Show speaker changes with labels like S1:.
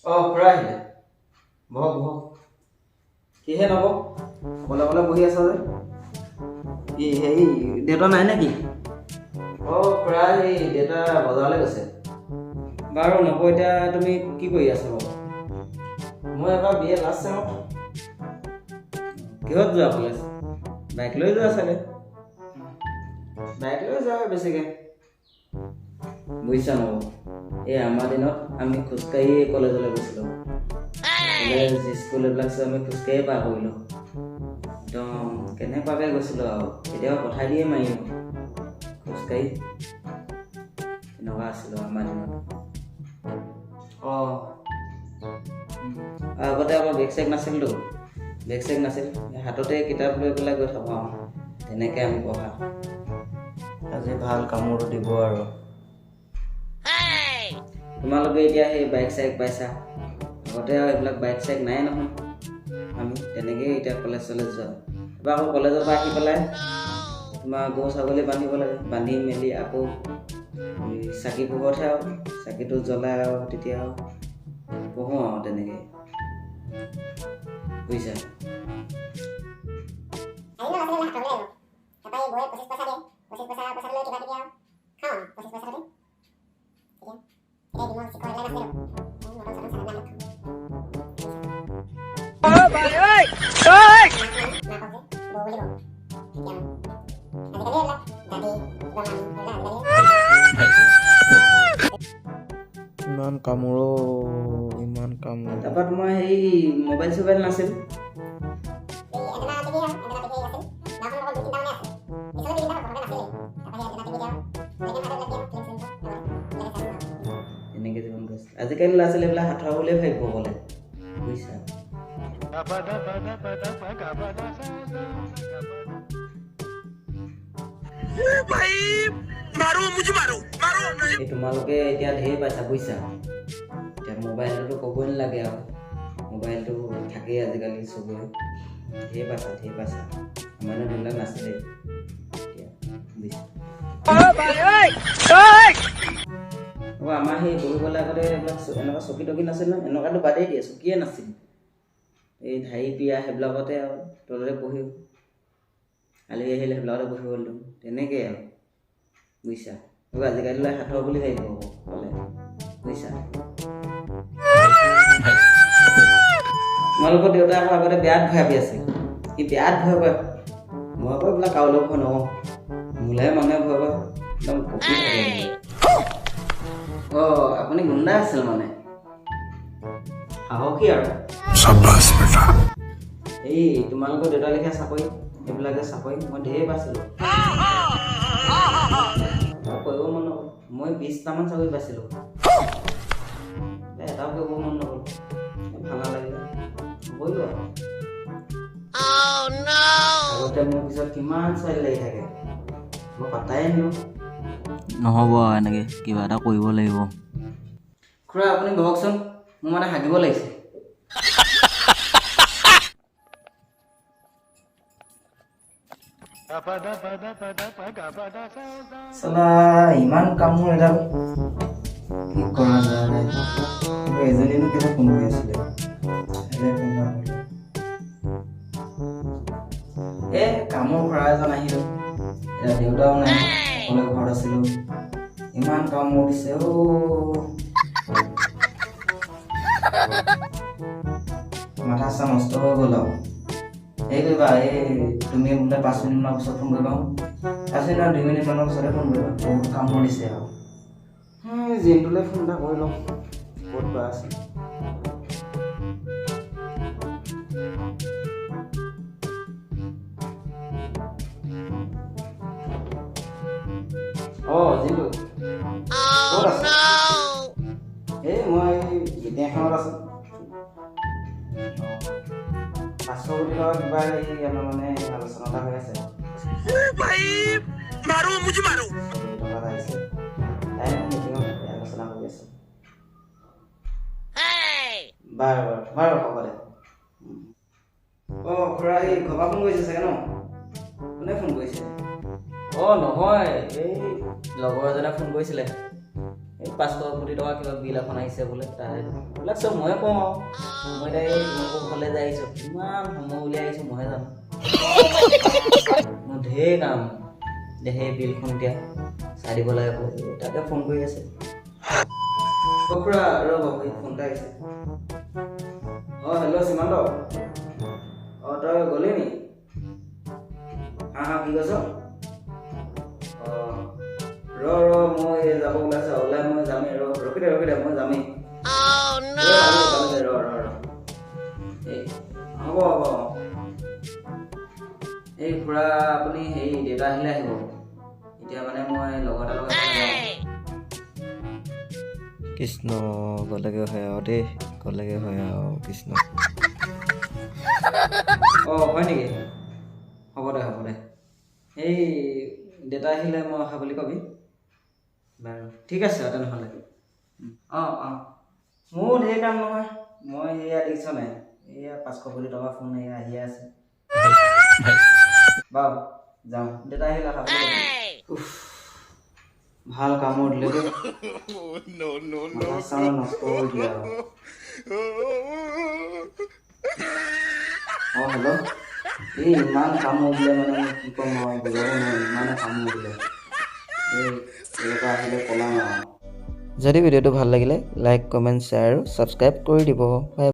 S1: অঁ খুৰা আহিলে, বহক বহক। কিহে নব, অকলে অকলে বহি আছা যে? কি হেৰি দেউতা নাই নেকি? অঁ খুৰা, এই দেউতা বজাৰলৈ গৈছে। বাৰু নব, এতিয়া তুমি কি কৰি আছা বাৰু? মই এবাৰ বি এ লাষ্ট চেমত। কিহত যোৱা কলেজ? বাইক লৈ যোৱা চাগে? বাইক লৈ যোৱা হয় বেছিকৈ। বুজিছা নব, এই আমাৰ দিনত আমি খোজকাঢ়িয়ে কলেজলৈ গৈছিলোঁ। কলেজ স্কুল এইবিলাক চব আমি খোজকাঢ়িয়ে পাৰ কৰিলোঁ। একদম কেনেকুৱাকৈ গৈছিলোঁ আৰু, কেতিয়াবা পঠাই দিয়ে মাৰিলোঁ খোজকাঢ়ি, তেনেকুৱা আছিলোঁ আমাৰ দিনত। অঁ আগতে আকৌ বেগ চেগ নাছিলতো, বেগ চেগ নাছিল, হাততে কিতাপ লৈ পেলাই গৈ থাকোঁ আৰু তেনেকৈ আমি পঢ়া। আজি ভাল কামোৰটো দিব আৰু। তোমালোকে এতিয়া সেই বাইক চাইক পাইছা, আগতে আৰু এইবিলাক বাইক চাইক নাই নহয়। আমি তেনেকেই এতিয়া কলেজ চলেজ যোৱা। তাৰপৰা আকৌ কলেজৰ পৰা আহি পেলাই তোমাৰ গৰু ছাগলী বান্ধিব লাগে, বান্ধি মেলি আকৌ চাকি পোহৰতহে আৰু চাকিটো জ্বলাই আৰু তেতিয়া আৰু পঢ়োঁ আৰু তেনেকেই, বুজিছা?
S2: ইমান কামোৰ, ইমান কামোৰ।
S1: তাৰপৰা তোমাৰ হেৰি মোবাইল চোবাইল নাছিল। তেনেকৈ জীৱন গৈছিল। আজিকালি ল'ৰা ছোৱালীবিলাক সাঁথৰ বুলিয়ে ভাবিব গ'লে, বুজিছা? এই তোমালোকে এতিয়া ঢেৰ পাইছা, বুজিছা? এতিয়া মোবাইলটোতো ক'বই নালাগে আৰু, মোবাইলটো থাকেই আজিকালি চবৰে। ঢেৰ পাইছা, ঢেৰ পাইছা। আমাৰ দিনত এইবিলাক নাছিলেই এতিয়া, বুজিছা? আকৌ আমাৰ সেই বহিবলৈ আগতে এইবিলাক এনেকুৱা চকী টকী নাছিল নহয়, এনেকুৱাতো বাদেই দিয়ে, চকীয়ে নাছিল। এই ঢাৰি পিয়া সেইবিলাকতে আৰু তলতে বহিও, আলহী আহিলে সেইবিলাকতে বহিব দিওঁ, তেনেকেই আৰু, বুজিছা? এইবোৰ আজিকালি ল'ৰাই সাঁথৰ বুলি ভাবিব ক'লে, বুজিছা? তোমালোকৰ দেউতা আকৌ আগতে বিৰাট ভয় আছিল, সি বিৰাট ভয় কৰে। মই আকৌ এইবিলাক কাৰোলৈ ভয় নকৰোঁ, মোলৈহে মানুহে ভয় কৰে, একদম কঁপি থাকে। অঁ আপুনি গুণ্ডা আছিল মানে, সাহসী আৰু। এই তোমালোকৰ দেউতাৰ লেখীয়া চাকৰি, এইবিলাক যে চাকৰি মই ঢেৰ পাইছিলোঁ, কৰিব মন নগ'ল। মই 20টামান চাকৰি পাইছিলোঁ, এটাও কৰিব মন নগ'ল, ভাল নালাগিলে, নকৰিলোঁ আৰু। আগতে মোৰ পিছত কিমান ছোৱালী লাগি থাকে, মই পাত্তাই নিদিওঁ। নহ'ব আৰু, এনেকৈ কিবা এটা কৰিব লাগিব। খুৰা আপুনি বহকচোন, মোৰ মানে হাগিব লাগিছে। চালা ইমান কামোৰ এডাল, কি কৰা যায়? এজনীনো কেলে ফোন কৰি আছিলে? এই কামোৰ খুৰা এজন আহিল, এতিয়া দেউতাও নাই, অকলে ঘৰত আছিলোঁ। ইমান কামোৰ দিছে অ'। মাথা চাথা নষ্ট হৈ গ'ল আৰু। হেৰি কৰিবা, এই তুমি বোলে 5 মিনিটমানৰ পিছত ফোন কৰিবা, 5 মিনিট 2 মিনিটমানৰ পিছতে ফোন কৰিবা। বহুত কামোৰ দিছে আৰু। জিনটোলৈ ফোন এটা কৰি লওঁ, ক'ত বা আছে। অঁ জিনটো ক'ত আছে? এই মই মিটিং এখনত আছোঁ। 500 কোটি টকা কিবা এই আমাৰ মানে আলোচনা এটা হৈ আছে। টকা আহিছে, তাই মিটিঙত আলোচনা কৰি আছোঁ। বাৰু বাৰু বাৰু হ'ব দে। অঁ খুৰা, এই ঘৰৰ পৰা ফোন কৰিছে চাগে ন? কোনে ফোন কৰিছে? অঁ নহয়, এই লগৰ এজনে ফোন কৰিছিলে। এই 500 কোটি টকা কিবা বিল এখন আহিছে বোলে। তাৰে এইবিলাক চব ময়ে কওঁ আৰু। মই এতিয়া এই তোমালোকৰ ঘৰলৈ যে আহিছোঁ, ইমান সময় উলিয়াই আহিছোঁ, মইহে জানো। মোৰ ঢেৰ কাম এতিয়া। সেই বিলখন এতিয়া চাই দিব লাগে বোলে, এই তাকে ফোন কৰি আছে। অ খুৰা, ৰ'ব, এই ফোন এটা আহিছে। অঁ, হেল্ল' সীমান্ত। অঁ, তই গ'লি নি? হা হা, কি কৈছ? অঁ, ৰ ৰ, মই এই যাব ওলাইছোঁ, ওলাই মই যামেই। ৰ, ৰখি দে, ৰখি দে, মই যামেই। এই পালোগে, পালোগে, ৰ ৰ ৰ। এই হ'ব হ'ব। অঁ। এই খুৰা, আপুনি হেৰি দেউতা আহিলে আহিব। এতিয়া মানে মই লগৰ এটাৰ লগত এফালে যাওঁ।
S2: কৃষ্ণ, গ'লেগৈ হয় আৰু দেই, গ'লেগৈ হয় আৰু, কৃষ্ণ।
S1: অঁ, হয় নেকি? হ'ব দে, হ'ব দে। এই দেউতা আহিলে মই অহা বুলি কবি। বাৰু, ঠিক আছে তেনেহ'লে। অঁ অঁ, মোৰো ঢেৰ কাম নহয়। মই সেয়া দেখিছ নাই, এয়া 500 কোটি টকা ফোন এয়া আহিয়ে আছে। বাৰু, যাওঁ। দেউতা আহিলে অহা বুলি কবি। উফ, ভাল কামোৰ দিলে দেই। মাথা চাথা নষ্ট কৰি দিলে আৰু। অঁ, হেল্ল'। এই ইমান কামোৰ দিলে, মানে মই কি ক'ম আৰু, বুজাব নোৱাৰিম, ইমানে কামোৰ দিলে। এই এনেকুৱা আহিলে পলাম আৰু।
S2: যদি ভিডিঅ'টো ভাল লাগিলে লাইক, কমেণ্ট, শ্বেয়াৰ আৰু ছাবস্ক্ৰাইব কৰি দিব। বাই।